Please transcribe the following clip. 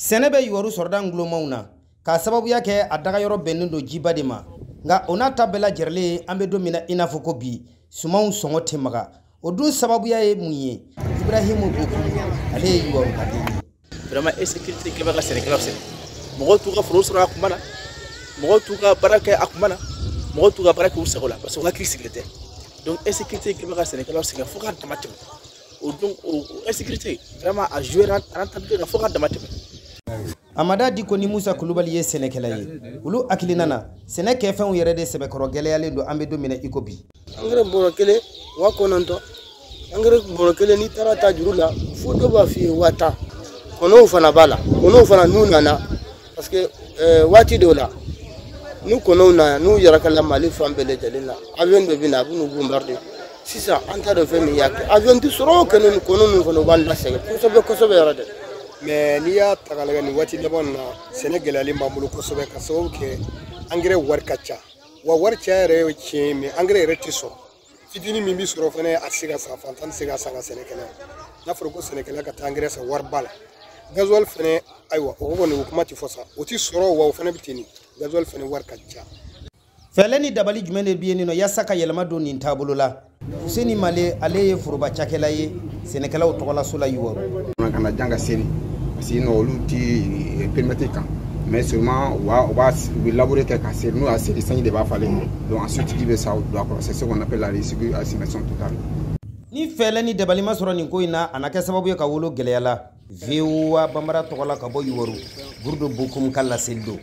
Sɛnɛ bɛ Youwarou sɔrɔda ngulomaw na k'a sababuya kɛ a dagayɔrɔ bɛnnen don jiba de ma. Nka o n'a ta bɛɛ lajɛrɛlen, an bɛ don min na i n'a fɔ ko bi, sumanw sɔngɔ tɛ maga. O dun sababuya ye mun ye? Ibrahimu Bokum, ale ye Youwarou ka den ye. Vraiment, insécurité kɛlen bɛ ka sɛnɛkɛlaw sɛgɛn. Mɔgɔw t'u ka foro sɔrɔ a kuma na, mɔgɔw t'u ka baara kɛ a kuma na, mɔgɔw t'u ka baara kɛ u sago la, parce que u hakili sigilen tɛ. Donc insécurité kɛlen bɛ ka sɛnɛkɛlaw sɛgɛn fo k'a dama tɛmɛ. O donc o insécurité vraiment a joué rentabilité kan fo k'a dama tɛmɛ. Amada Diko ni Musa Kulubali ye sɛnɛkɛla ye. Olu hakilina na, sɛnɛ kɛfɛnw yɛrɛ de sɛbɛkɔrɔ gɛlɛyalen don an bɛ don min na i ko bi. Angɛrɛ bɔrɔ kelen 9000, angɛrɛ bɔrɔ kelen, n'i taara ta juru la, fo dɔ b'a f'i ye 10 000. Kɔnɔw fana b'a la, kɔnɔw fana n'u nana, parce que waati dɔw la, n'u kɔnɔw nana, n'u yɛrɛkɛla Mali fan bɛɛ lajɛlen na, avion dɔ bɛ na, a bɛ n'u bombarder. Sisan an t'a dɔn fɛn min y'a kɛ, avion tɛ sɔrɔ o kɛnɛ. Kɔnɔ ninnu fana, u b'an lasɛgɛn kosɛbɛ kosɛbɛ yɛrɛ dɛ. Mais n'i y'a ta k'a lajɛ, nin waati laban na, sɛnɛ gɛlɛyalen b'an bolo kosɛbɛ, ka sababu kɛ angɛrɛ wari ka ca. Wa wari caya yɛrɛ ye tiɲɛ ye, mais angɛrɛ yɛrɛ tɛ sɔrɔ. Fitinin min bɛ sɔrɔ fɛnɛ, a tɛ se ka san, fantan tɛ se ka san ka sɛnɛkɛla. N'a fɔra ko sɛnɛkɛla ka taa angɛrɛ san wariba la, gasoil fɛnɛ, ayiwa, o kɔni o kuma tɛ fɔ sa, o tɛ sɔrɔ. Wa o fɛnɛ bɛ ten de, gasoil fɛnɛ wari ka ca. Fɛɛrɛ ni dabali jumɛn de bɛ yen nɔ yaasa ka yɛlɛma don nin taabolo la? Fuseni Male, ale ye foroba cakɛla ye sɛnɛkɛlaw tɔgɔlaso la Youwarou. Ka na jan ka seri, parce que olu ti périmètre kan, mais seulement u b'a u bɛ labourer kɛ ka seri. N'u y'a seri, sanji de b'a falen. Donc ensuite ji bɛ sa don a kɔrɔ. C'est ce qu'on appelle la assimilation totale. Ni fɛɛrɛ ni dabali ma sɔrɔ nin ko in na, a na kɛ sababu ye ka wolo gɛlɛya la. VOA Bambara tɔgɔ la, ka bɔ Youwarou, Gurudo Bokum ka laseli don.